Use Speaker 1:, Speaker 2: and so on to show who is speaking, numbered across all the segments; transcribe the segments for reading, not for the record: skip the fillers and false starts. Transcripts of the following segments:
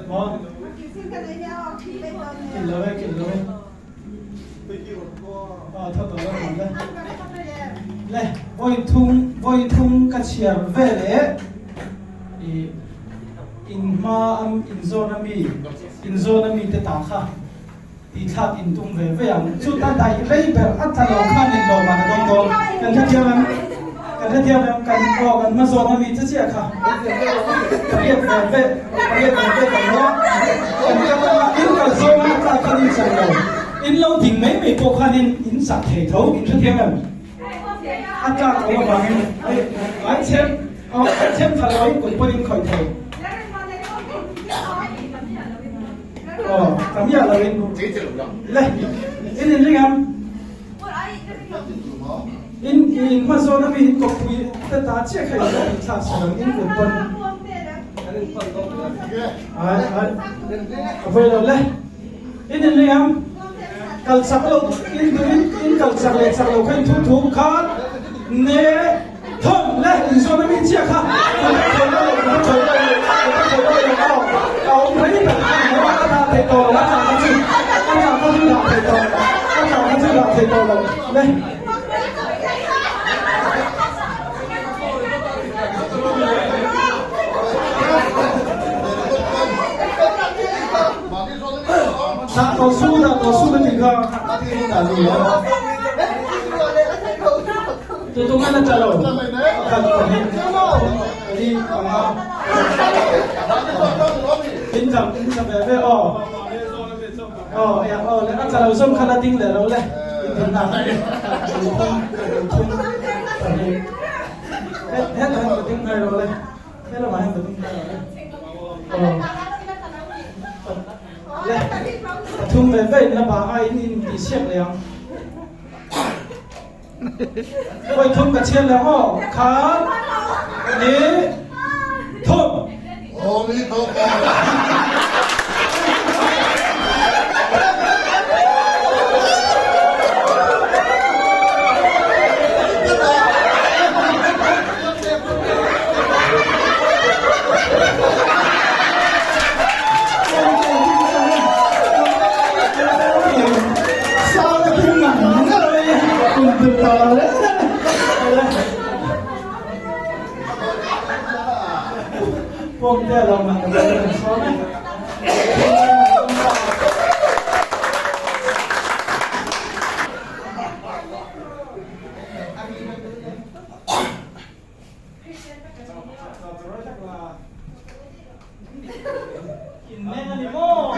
Speaker 1: Maw? Kilh lo e, kilh lo e. Aw, tho tawh lo ang le. Le, vawi thum, vawi thum ka chhiar ve leh i in hma am in zawn a mi, in zawn a mi te ta kha. Tih thlak in tum ve ve ang. Chu ta daih rei ber a tla lo khan in lawmah ka dawng dawn. Kan hrethiam em? Kan hrethiam em? Kan aw kan hma zawn a mi che chiah kha. Ka riat ve ve, ka riat ve ve kan lo. Kan kal anga in kal zawng a tlak khan in chan lo. In lo ding mai mai pawh khan in in chak thei tho. In hrethiam em? A tlak lo avangin hei ai chhem aw ai chhem tha lo in kut pawh in khawih thei. Aw ka miah lo in le in in ring am in in hma zawn ami in kawppui te ta chiah kha in lo in thlak sak ang in kut pawn ai ai a vawi lo le in in ring am kal chak lo in duh in in kal chak leh chak lo kha in thu thu khan ne Thawm le inzawn a mi chiah kha ka la thawi lo ka la thawi lo ka la thawi lo aw ka awm rei tak kha ni lo a dah thei tawh lo a tla kha chu a tla kha chu dah thei tawh a tla kha chu dah thei tawh lo le. Dah tawh su dah tawh su ka tih kha dah ni a. Tutung an a tla lo. Pakhat, pahnih, pali, panga. In tla, in tla ve ve aw. Aw, ya aw le a tla lo zawng kha la ding leh lo le. In din na. Thum, thum, pahnih. Het, het han ka ding ngai lo le. He lamah hian ka ding ngai lo le. Aw. Le, pathum ve ve in la bang a in in tih siak leh ang. Oi thum ka chhiar leh aw khat ni thum.
Speaker 2: Aw mi thum.
Speaker 1: In meng a ni maw?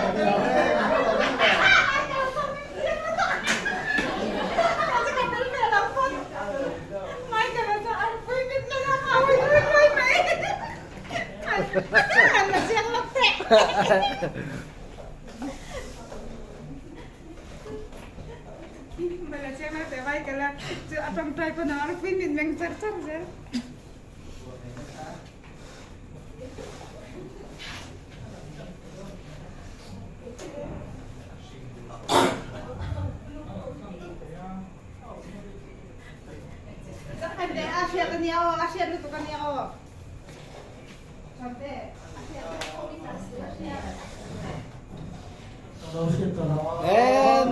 Speaker 3: En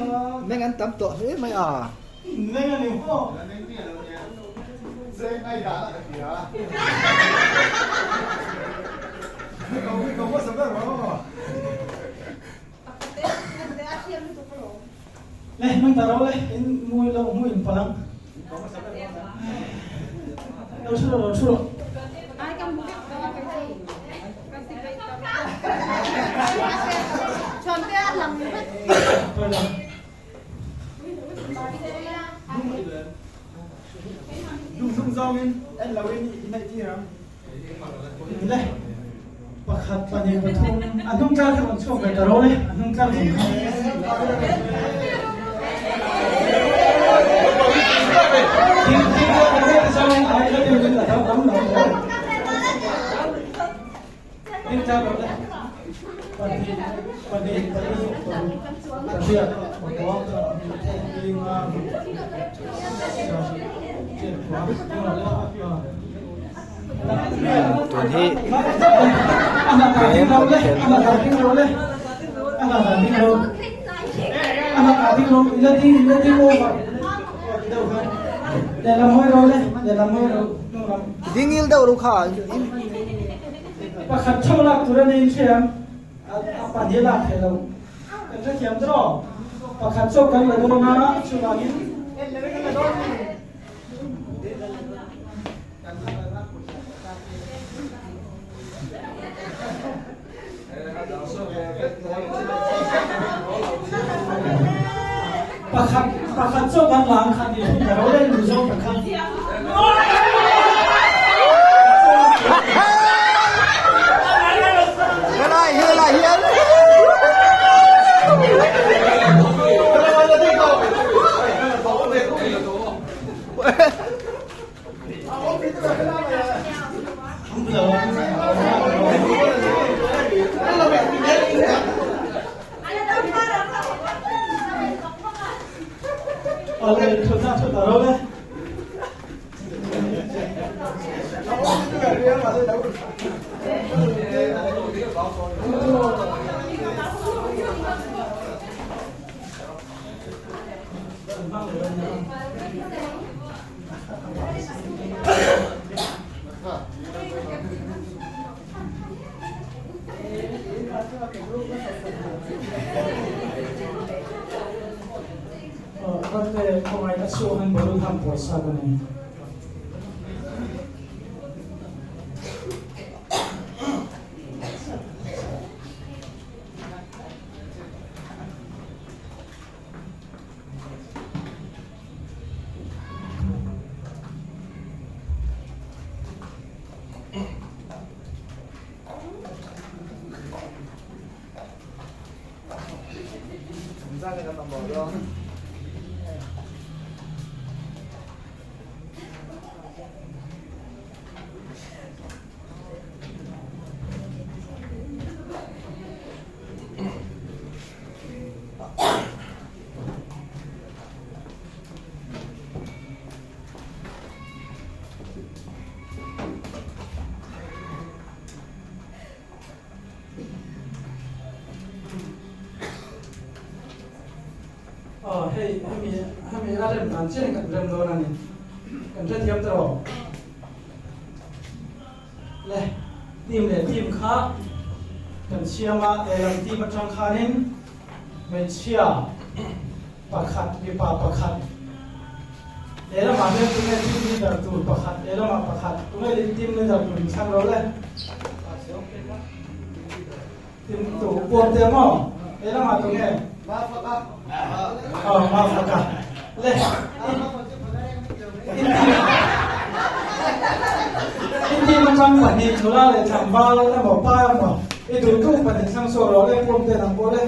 Speaker 3: meng an tam tawh hle mai a.
Speaker 1: Meng a ni maw? Le mang ta ro le in mui lo mui in palang. Lo thu lo lo thu lo. Thôi rồi.
Speaker 4: Dung sung zawng in en lo in i neih tir ang.
Speaker 1: Le pakhat pahnih pathum a hnung tlar kha rawn chhuak ve ta ro le a hnung tlar zawng kha. Thil thil ka ka te zawng ai la deuh in a dam dam lo. Ding tlar lo le. Pahnih pahnih pali paruk pariat pakua pali nga ruk sarih chiat kua ding lo le.
Speaker 3: Tun hi game kan khel Ding il deuh ru kha.
Speaker 1: Pakhat chho lak tur a ni in hriam a pahnih lak thei lo. Kan hrethiam tawh. Pakhat chauh kan la dawn a, chuvangin Pakhat pakhat chauh kan la ang khan ni thung ka ro le lu zawng tak khan.
Speaker 3: Helai helai hian.
Speaker 1: Awle thutna thut a ro le. Ratte khawngaih a chhuak in balloon han pawisa ka nei. Aw hei hemi hemi a rem dan chiah in kan rem dawn a ni. Kan hrethiam ta rawh. Le team leh team kha kan siam a lehlam team atang khanin hmeichhia pakhat mipa pakhat lehlamah hian tunge team leader tur pakhat lehlamah pakhat tunge team leader tur in thlang lo le. Team tu puam te maw lehlamah tunge Aw mafaka le in team atang pahnih nula leh tlangval emaw pa emaw i duh duh pahnih thlang saw rawh le puam te nang pawh le.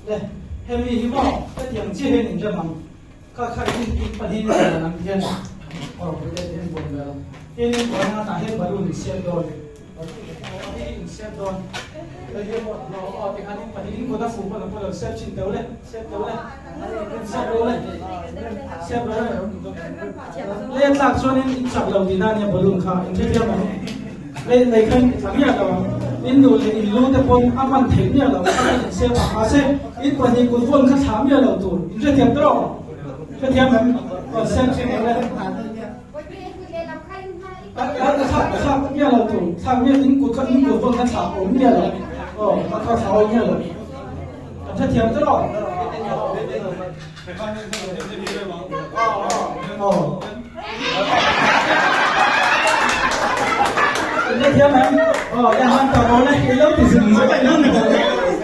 Speaker 1: Le hemi hi maw hetiang chiah hian in rem ang kha kha in in pahnih in dan ang hian aw pui te hian buai ve lo tin in buai na tah hian balloon in siam dawn balloon hi in siam dawn hei hi maw lo aw tikhan in pahnih in kut a fuh pawh lo pawh lo siam chin teuh le siam teuh le siam ro le siam ro le le tlak chuan in in chak lo tihna ania balloon kha in hrethiam ang. Lei lei khan i tla miah lo ang. In nu leh in lu te pawn a hman theih miah lo kha in siam ang. Mahse, in pahnih kut vawn kha thlah miah lo tur. In hrethiam ta rawh. Hrethiam em? Aw siam thin lo le. Thlak thlak miah lo tur. Thlak miah in kut kha in kut vawn kha thlah awm miah lo. Aw kha kha thlah awm miah lo. Kan hrethiam ta rawh. Aw. Thiam em? Aw, le han ta rawh le, i lo ti zung zung.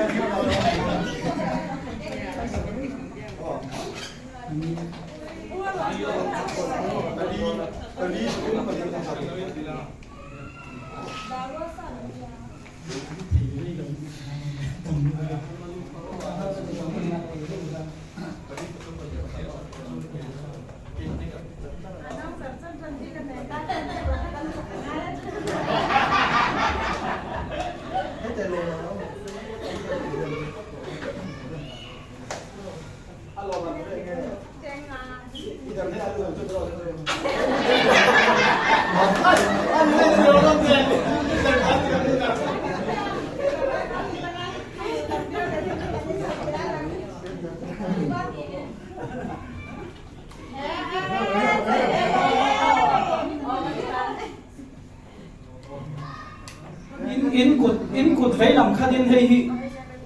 Speaker 1: khatin hei hi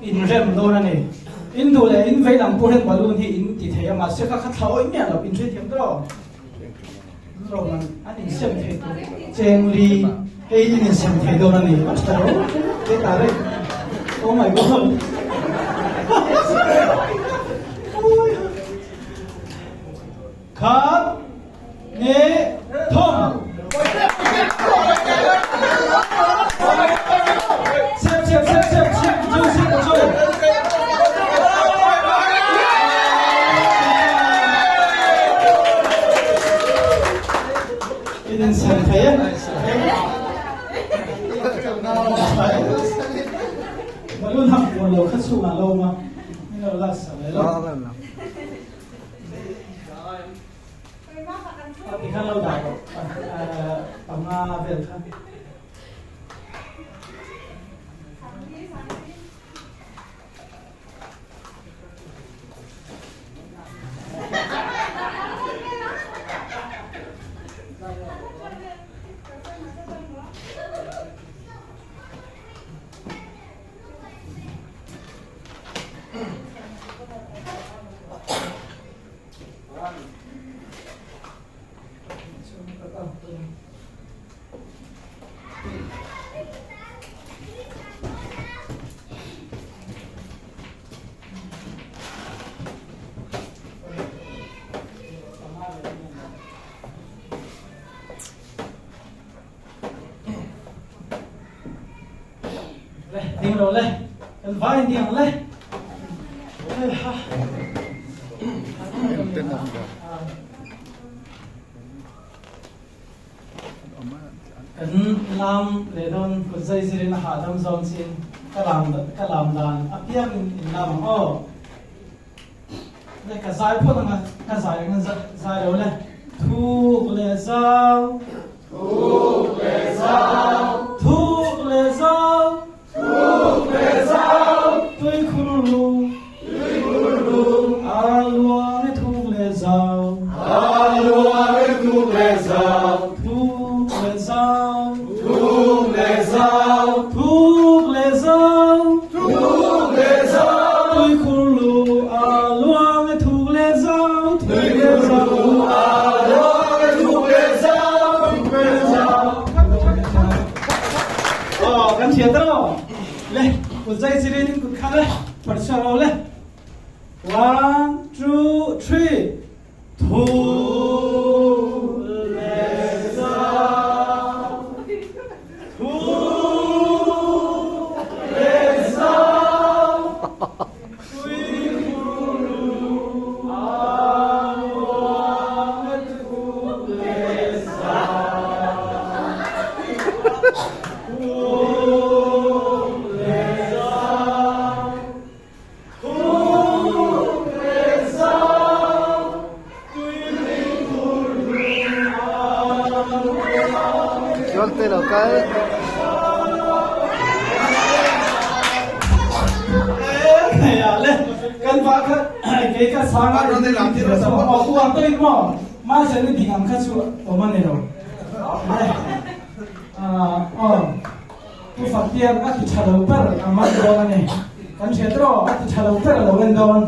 Speaker 1: in rem dawn a ni. In duh leh in vei lam pawh hian balloon hi in ti thei a, mahse kha kha thla awih miah lo, in hrethiam tawh lo. Lawm an insem thei tur cheng li hei in insem thei dawn a ni. A tha lo te ta reng. Oh my god. Khat ne thom. Sep sep sep sep sep chu sep chu. In in sem thei e. Balloon hak buan lo kha chhungah lo ma. Min lo lak sak leh lo. Tikhan lo dah rawh. Panga vel kha. Le, ding lo le. Kan vai ding ang le. Hei ha. Kan lam leh dawn kut zai zirin a hahdam zawn chin ka lam ka lam dan apiang in in lam ang aw. Le ka zai phawt anga ka zai anga zai lo le. Thuk leh zau. Thuk leh zau. Thuk leh zau. Thuk leh zau. Tui khur lu. Tui khur lu. A luang e thuk leh zau. A luang e thuk leh zau. Thuk leh zau. Thuk leh zau. Thuk leh zau. Thuk leh zau. Tui khur lu. A luang e thuk leh zau. Tui khur lu. A luang e thuk leh zau. Thuk leh zau. Aw kan thian ta lo le kut zai chirin in kut kha le phar chhuak lo le one two three thu le za thu le za tui khuru a luang thu le za.
Speaker 3: Chuan te lo kal.
Speaker 1: Kan va kha kei ka sanga ma chen ni ding ang kha chu awm ani lo. Aw, Pu Faktian a ti tha lo ber a man dawn a ni. Kan hriat erawh a ti tha lo ber a lo en dawn.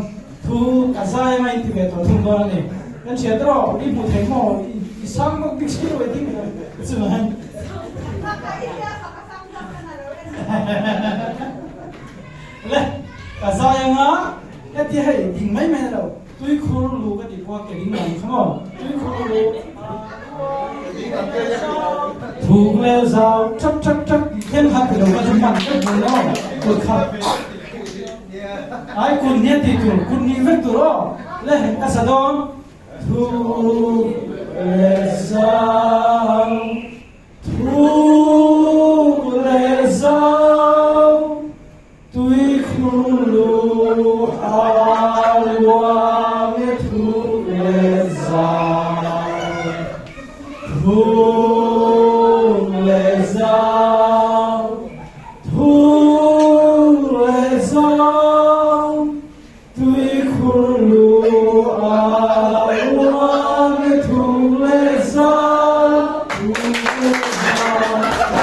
Speaker 1: Thu ka zai anga in ti ve tawh thung dawn a ni. Kan hriat erawh i hmu thei maw i sang bawk bik si lo i ding chuan. Le, ka zai anga heti hei ding mai mai a lo. Tuikhur lu ka tih pawh a ke ding lam kha maw? Tuikhur lu thuk leh zau thak thak thak tih thleng kha ti lo ka chu hman vek mai maw? Kut kha ai kut nia tih tur kut nih vek tur aw le ka sa dawn thuk leh zau thuk leh zau Tuikhur lu a luang e thuk le zau, thuk le zau, thuk le zau. Tuikhur lu a luang e thuk le zau, thuk le zau.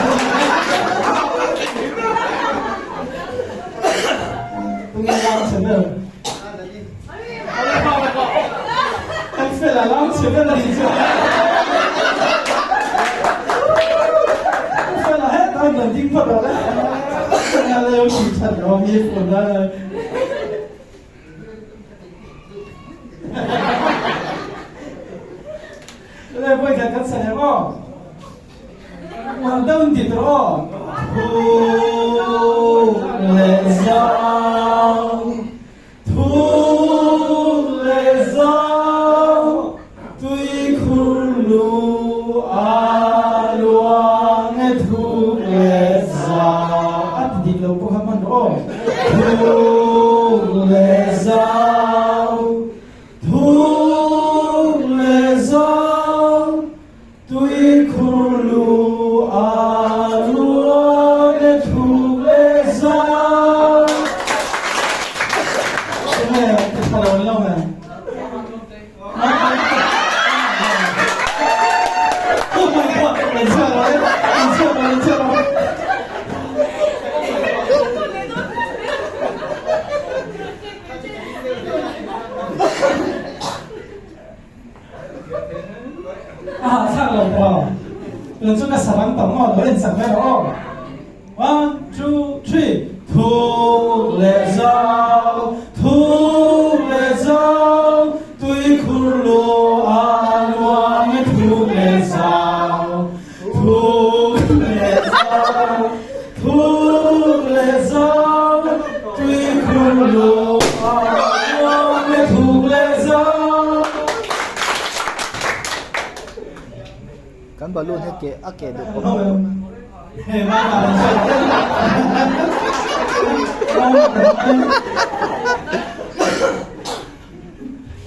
Speaker 1: Fela lam chhe vel a nih chu. Fela hetah hian ding phawt rawh le. Nia le u tih that rawh mi phun a. Le voi khat kan sa hem aw. Uar deuh in ti tur aw. Thu le zau. Thu le zau tuikhur lu a luang e thu le zau a ti dik lo pawh kha hman rawh aw. Thu le zau thu le zau tuikhur lu a luang e thu le zau. Enge ti tha lo lo me. Oh my god, an chhiat lo e, an chhiat lo, an chhiat lo. A hahthlak lo pawh. Tun chu ka sarang tawh maw lo en sak ve rawh aw. One, two, three. Thuk leh zau, thuk leh zau, tuikhur lu a luang e thuk leh zau, thuk leh zau, thuk leh zau, tuikhur lu a luang e thuk leh zau.
Speaker 3: Kan balloon hi ke a ke duh pawh a awm.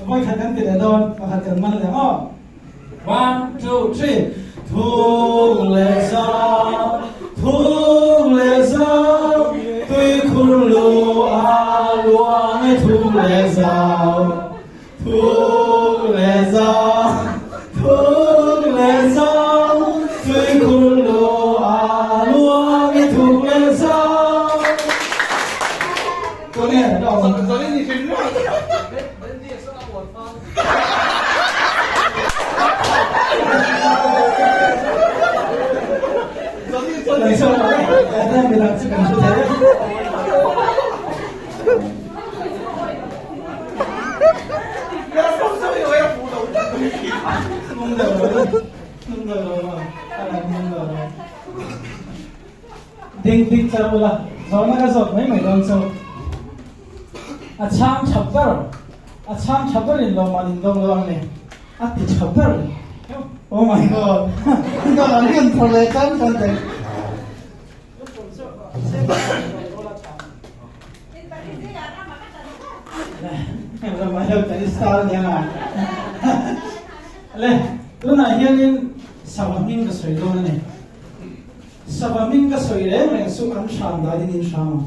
Speaker 1: Voi khat kan ti leh dawn, pakhat kan man leh aw. One, two, three. Thuk leh zau, thuk leh zau, tuikhur lu a luang e thuk leh zau. Thuk leh zau, thuk leh zau, tuikhur lu a luang i thuk leh zau. Tunge Ding dik char ula, zawhna ka zawt mai mai dawn chu. A chhang tha ber, a chhang tha ber in lawmman in dawng lo ang ni. A ti tha ber. Oh my god.
Speaker 3: Dawr an hian phawrh leh tan tan te.
Speaker 1: Le tunah hianin sava hming ka sawi dawn a ni. Sava hming ka sawi reng reng chu an hram danin in hram ang.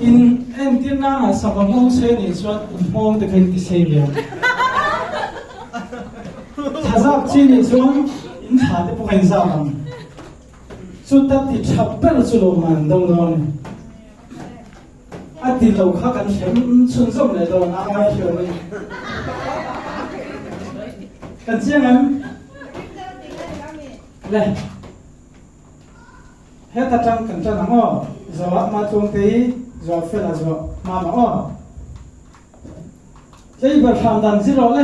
Speaker 1: In entir nana sava hmawng sei nih chuan in hmawng te kha in ti sei ve ang. Thazap chi nih chuan in thla te pawh kha in zap ang. Chuta ti tha ber chu lo man deuh dawn a ni. A ti lo kha kan hrem chhunzawm leh dawn a ngai hriau a ni. Kan chiang em? Le. Heta tang kan tan ang aw. Zawh ma tlung te hi zawh fel a zawh ma ma aw. Tleibar hram dan zir rawh le.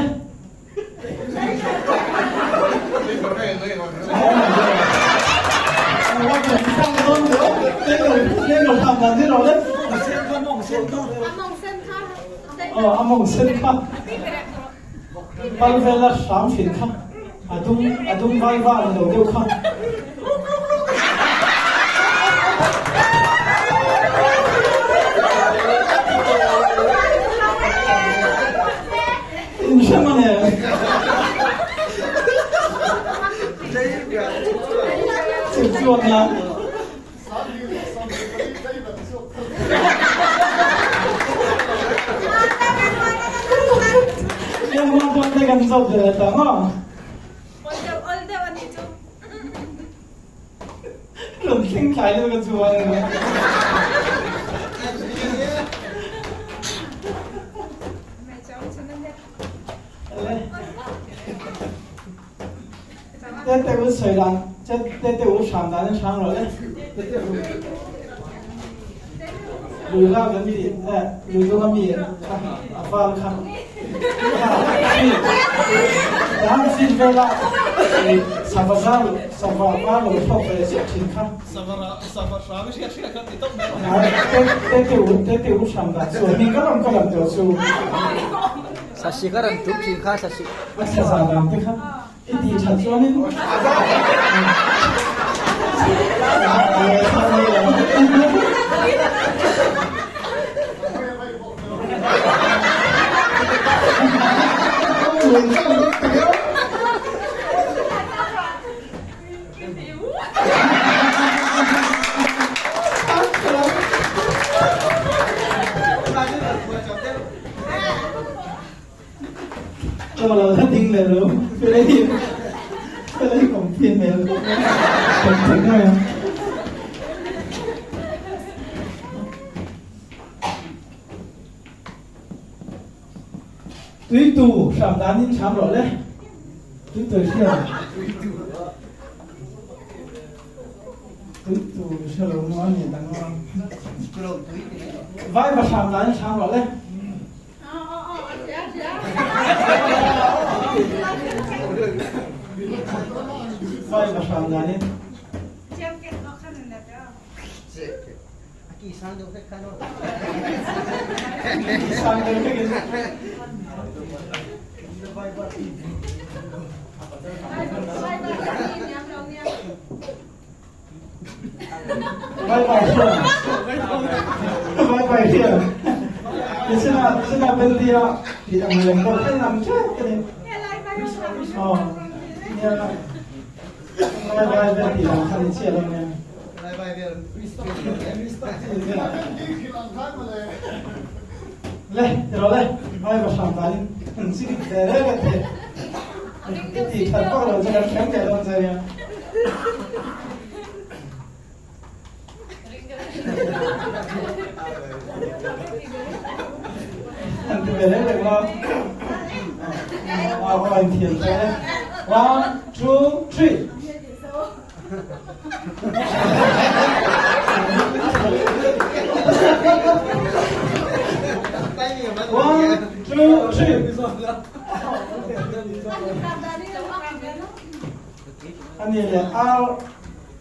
Speaker 1: A mawng sen kha pal vela hram thin kha a dum a dum vai va ni lo deuh kha. In hre man e. Chim chuan na. Yang man tuan te kan zawt ve ta ma. Rawn thleng thlai deuh ka chuan. Tete u sawi dan, tete u hram dan in hram rawh le. Tete u. Lui la kan mi, eh, lui dung a mi kha, a val kha. Dang sin vela, sava zal, sava val lo thlawk ve chiah thin kha.
Speaker 2: Sava sava hram hria hria kha ti tawp mai.
Speaker 1: Tete u, tete u hram dan chu, ni ka lam ka lam tawh chu.
Speaker 3: Thlasik a rawn tum thin kha thlasik.
Speaker 1: A thla zan lam te kha i tih that chuanin. Cho lo thất ding leh lo Fela hi Fela hi kom phian hmel khawp mai Kom thei mai a. Tui tu hram dan in hram rawh le. Tui tu hria. Tui tu hria lo mo ani dang lo. Vai va hram dan in hram rawh le. Vai va hram dan in.
Speaker 3: Ki sang deuh hlek khan aw.
Speaker 1: Ki sang deuh hlek in. Vai vai hian. Vai vai hian. Sina sina beldia ti ang lem ko khan nam che te ni. Oh. Nia. Vai vai vel ti ang khan che lo ne. Le, ti rawh le, vai va hram danin an chi dik ve reng a ti. I ti that vak lo che kan thleng leh dawn che nia. An ti ve reng reng la. Wow, wow, in thiam che. One, two, three. One, two, three. Ani leh ar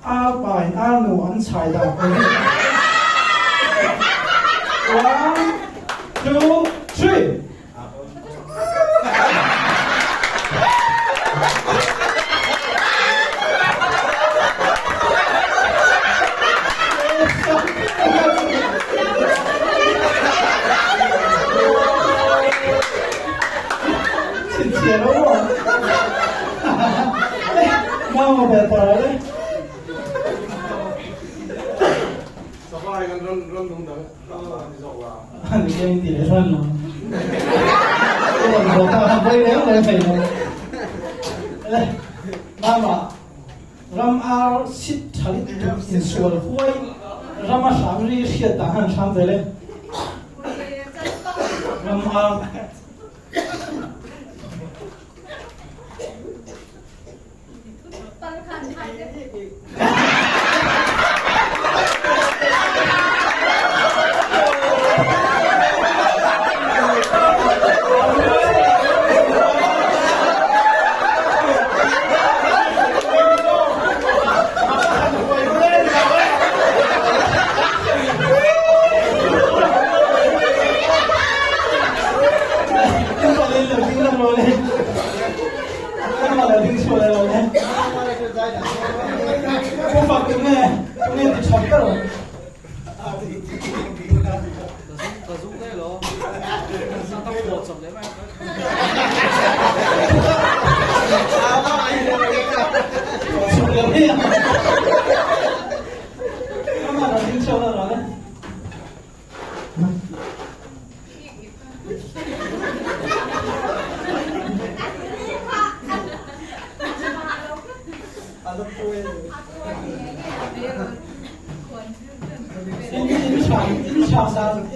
Speaker 1: ar pa in ar nu an chhai dan pawh hi. One, two, three. Ani ke in ti leh hran lo. Ka rawn haw ta a vawi reng reng thei lo. Le, mama, ram ar sit tha lit tuk insual huai ram a hram ri hriat dah han hram ve le. Ram ar.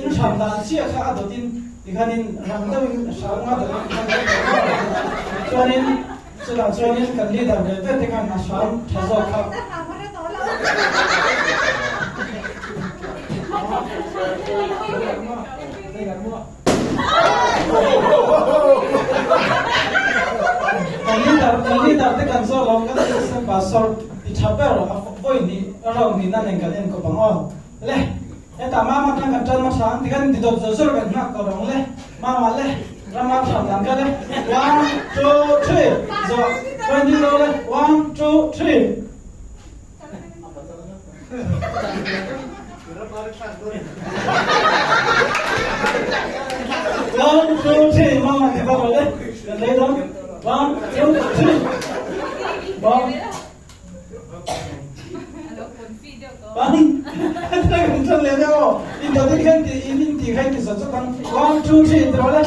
Speaker 1: In hram dan chiah kha a dawt in tikhan in rang deuh in hram nga dawt in chuanin. Chutah chuanin kan leader ve ve te khan a hram tha zawk kha. Kan leader kan leader te kan zawh lo kan assistant pastor ti tha ber a vawi hnih a round hnihna nen kan enkaw ang aw. Le hetah mama khan kan tan hmasa ang tikhan ti dawt zawr zawr kan nghak tawh ang le mama le rama tha dan kha le one two three zawh 20 zo le one two three. One two three mama ti bawk le kan lei dawn one two three bawk. One, two, three, ti rawh le.